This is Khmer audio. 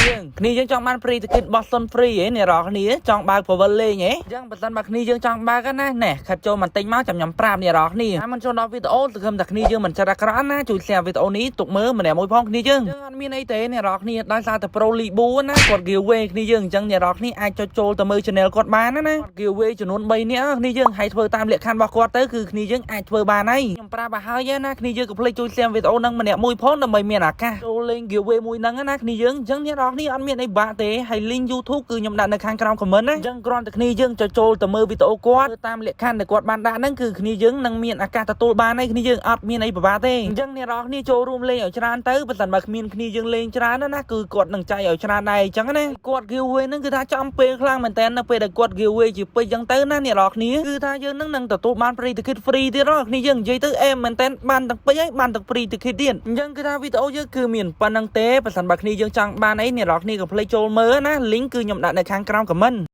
យើងគ្នាយើងចង់បាន free ticket បោះសុន free ហ៎អ្នកនរគ្នាចង់បើក power លេងហ៎អញ្ចឹងបើសិនបើគ្នាយើងចង់បើកណាណែខិតចូលបន្តិចមកចាំខ្ញុំប្រាប់អ្នកនរគ្នាហើយមិនចូលដល់វីដេអូសង្ឃឹមថាគ្នាយើងមិនចិត្តអាក្រក់ណាជួយ share វីដេអូនេះទុកមើលម្នាក់មួយផងគ្នាយើងអញ្ចឹងអត់មានអីទេអ្នកនរគ្នាដោយសារតែ Pro Libu ណាគាត់ giveaway គ្នាយើងអញ្ចឹងអ្នកនរគ្នាអាចចុចចូលទៅមើល channel គាត់បានណាណាគាត់ giveaway ចំនួន3នាក់គ្នាយើងហើយធ្វើតាមលក្ខខណ្ឌរបស់គាត់ទៅគឺគ្នាយើងអាចធ្វើបានហើយខ្ញុំប្រាប់ឲ្យហើយណាគ្នាយើងកុំភ្លេចជួយ share វីដេអូហ្នឹងម្នាក់មួយផងដើម្បីមានឱកាសចូលលេង giveaway មួយហ្នឹងណាគ្នាយើងអញ្ចឹងអ្នកនរគ្នាអត់មានអីបាក់ទេហើយ link YouTube គឺខ្ញុំដាក់នៅខាងក្រោម comment ណាអញ្ចឹងគ្រាន់តែគ្នាយើងចុចចូលទៅមើលវីដេអូគាត់ធ្វើតាមលក្ខខណ្ឌដែលគាត់បានដាក់ហ្នឹងគឺគ្នាយើងនឹងមានឱកាសទទួលបានហើយគ្នាយើងអត់មានអីពិបាកទេអញ្ចឹងអ្នកនរគ្នាចូលរួមលេងឲ្យច្រើនទៅបើមិនបើគ្មានគ្នាយើងលេងច្រើនណាគឺគាត់នឹងចែកឲ្យច្រើនដែរអញ្ចឹងណាគាត់ giveaway ហ្នឹងគឺថាចំពេលខ្លាំងមែនតើនៅពេលដែលគាត់ giveaway ជាពេជ្រអញ្ចឹងទៅណាអ្នកនរគ្នាគឺថាយើងនឹងនឹងទទួលបាន free ticket free ទៀតហ៎គ្នាយើងនិយាយទៅអេមែនតើបានទាំងពេជ្រហើយបានទាំង free ticket ទៀតអញ្ចឹងគឺថាវីដេអូយើងគឺមានប៉ុណ្្នឹងទេបើសិនបើគ្នាយើងចង់បានអីអ្នកនរគ្នាកុំភ្លេចចូលមើលណា link គឺខ្ញុំដាក់នៅខាងក្រោម comment។